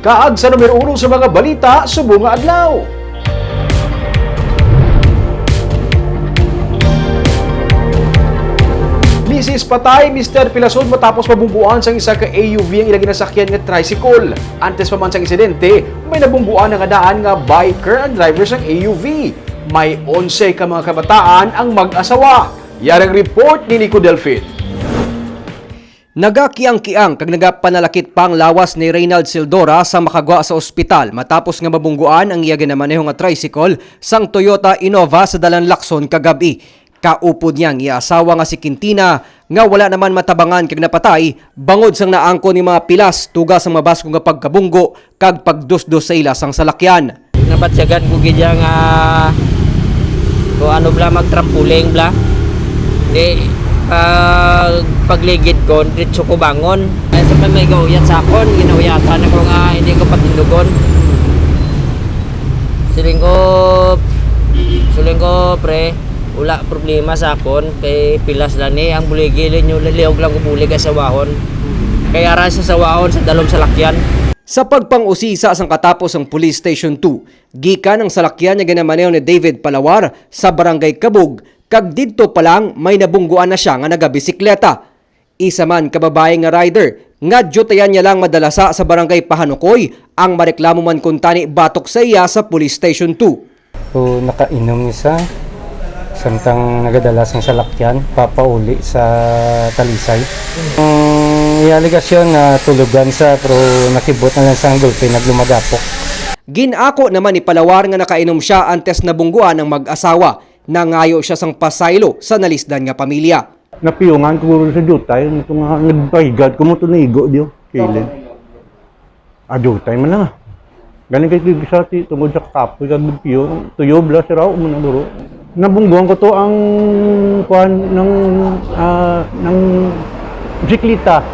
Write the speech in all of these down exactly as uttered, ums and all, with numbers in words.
Kaag sa numero uno sa mga balita subong nga adlaw. Misis patay, Mister pilasod matapos mabungguan sang isa ka A U V ang ila ginasakyan nga tricycle. Antes pa man sang insidente, may nabungguan na nga daan nga biker ang driver sang A U V. May onse ka mga kabataan ang mag-asawa. Yarang report ni Nico Delfin. Nagakiang-kiang kag nagapanalakit pa ang lawas ni Reynald Sildora sa makagwa sa ospital matapos nga mabungguan ang iya ginamaneho nga tricycle sang Toyota Innova sa Dalan Lacson kagab-i. Kaupod niya ang iya asawa nga si Quintina nga wala naman matabangan kag napatay bangod sang naangkon ni mga pilas tuga sang mabaskog nga pagkabunggo kag pagdusdos sa ila sang salakyan. Nabatyagan ko gid iya nga kung ano bla, magtrampoling bla. Di, pag pagligid ko, diretso ko bangon. Ay, sa may gauyat sa akon, ginauyatan ako nga hindi ko patindugon. Siling ko, siling ko, pre, wala problema sa akon kay pilas lang ni ang buligi ninyo, liliog lang ko bulig asawahon. Kay ara sa sawahon sa dalom salakyan. Sa pagpang-usisa sang katapos sang Police Station two, gikan ang salakyan nga ginamaneho ni David Palawar sa Barangay Kabug, kag didto pa lang may nabungguan na siya nga nagabisikleta. Isa man ka babayi nga rider nga diyutayan niya lang madalasa sa Barangay Pahanukoy ang mareklamo man kuntani batok sa iya sa Police Station two. So, nakainom ni sa samtang nagadala sang salakyan papauli sa Talisay. Ang iya alegasyon na tulugan sa pero nakibot na lang sang gulpi naglumagapok. Ginako naman ni Palawar nga nakainom siya antes nabungguan ang mag-asawa. Nangayo siya sang pasaylo sa nalisdan nga pamilya. Napiyungan ko guro sa diutay, ito nga nagpahigad ko mo to naigo diyo, kilid. Ah, diutay man lang ah. Galing kay tigsa ti tungod sa kapoy kag piyo, tuyo bla siraw mo na guro. Nabungguan ko to ang kuan ng ah, ng bisikleta.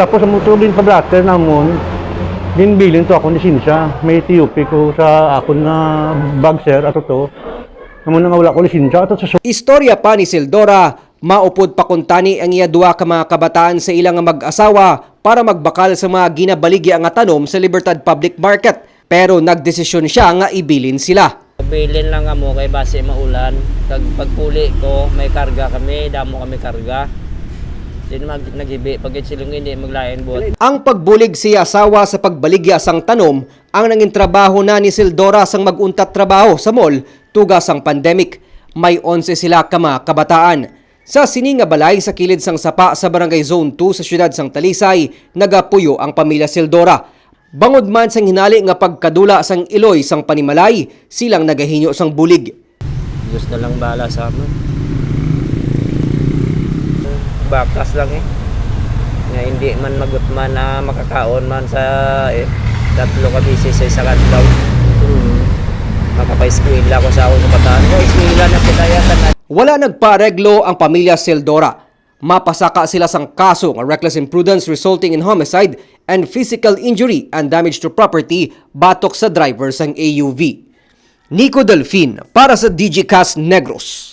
Tapos ang motor din pa blatter namon, din bilin to ako ni Sinsa. May T U P ko sa akon nga bag sir ato to. Amo na nga wala ko lisensya ato sa su- Istorya pa ni Sildora, maupod pa kuntani ang iya duha ka mga kabataan sa ila nga mag-asawa para magbakal sa mga ginabaligya nga tanom sa Libertad Public Market. Pero nagdesisyon siya nga ibilin sila. Bilin lang kamo kay basi maulan. Kag pagpuli ko, may karga kami, damo kami karga. Din mag nagibi pag silong hindi maglain buhat. Ang pagbulig sa iya asawa sa pagbaligya sang tanom ang nangin trabaho na ni Sildora sang mag-untat trabaho sa mall tuga sang pandemic. May onse sila ka mga kabataan. Sa sini nga balay sa kilid sang sapa sa Barangay Zone two sa siyudad sang Talisay, nagapuyo ang pamilya Sildora. Bangod man sang hinali nga pagkadula sang iloy sang panimalay, silang nagahinyo sang bulig. Diyos na lang bahala sa amon. Bakas lang eh. Nga hindi man magutman na makakaon man sa eh, tatlo ka bisis sa isang adlaw. Hmm. Makapaeskwela ko sa akong kabataan. Nga eskwela na pinayatan na. Wala nagpaareglo ang pamilya Sildora. Mapasaka sila sang kaso nga reckless imprudence resulting in homicide and physical injury and damage to property batok sa driver sang A U V. Nico Delfin para sa Digicast Negros.